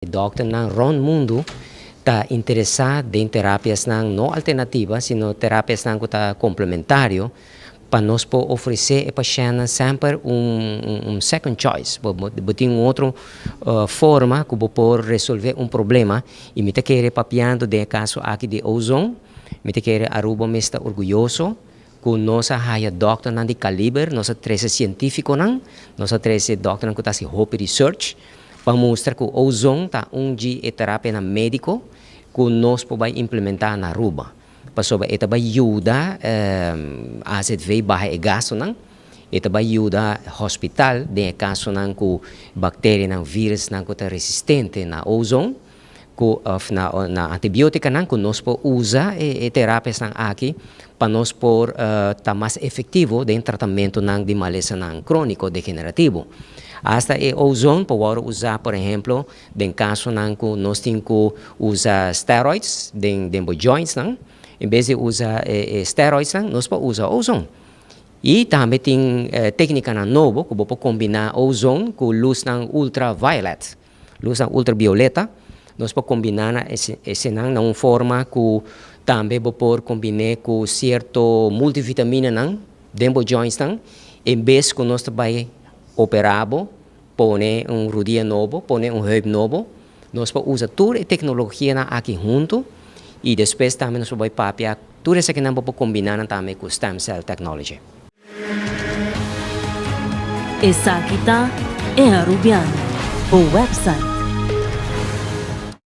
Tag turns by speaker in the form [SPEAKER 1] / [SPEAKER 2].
[SPEAKER 1] Dokternan rond mundu ta interesa den terapiasnan no alternativa, sino terapiasnan ku ta komplementario pa nos por ofresé e pashèntnan semper un un second choice. Bo bo tin un otro forma ku bo por resolvé un problema i mi ta kere papiando den e kaso aki di ozon, mi ta kere Aruba mes ta orguyoso ku nos a haya dòkternan di kaliber, nos a trese sientífikonan, nos a trese dòkternan ku ta hasi hopi research pa mustra ku ozon ta un di e terapianan médiko ku nos por bai implementá na Aruba. Pasobra e ta bai yuda AZV baha e gastunan, e ta bai yuda hospital den e kasonan ku bakterianan, virusnan ku ta resistente na ozon. Ku of na na antibiotikanan ku nos por usa e e terapiasnan aki pa nos por ta mas efektivo den tratamentunan di malesanan króniko degenerativo. Asta e ozon por wòrdu usá por ehemplo den kasonan ku nos tin ku usa steroids den den bo jointsnan, en bes di usa e e steroidsnan nos por usa ozon. I tambe tin téknikanan nobo ku bo por kombiná ozon ku lusnan ultraviolet. Lusnan ultravioleta, nos por kombiná na esenan na un forma ku tambe bo por kombiné ku sierto multivitaminanan den bo jointsnan, en bes ku nos ta bai operá bo, pone un rudia nobo, pone un heup nobo, nos por usa tur e teknologianan aki huntu i despues tambe nos por bai papia tur esakinan bo por kombiná nan tambe ku stem cell technology.
[SPEAKER 2] Esaki ta E Arubiano, bo website.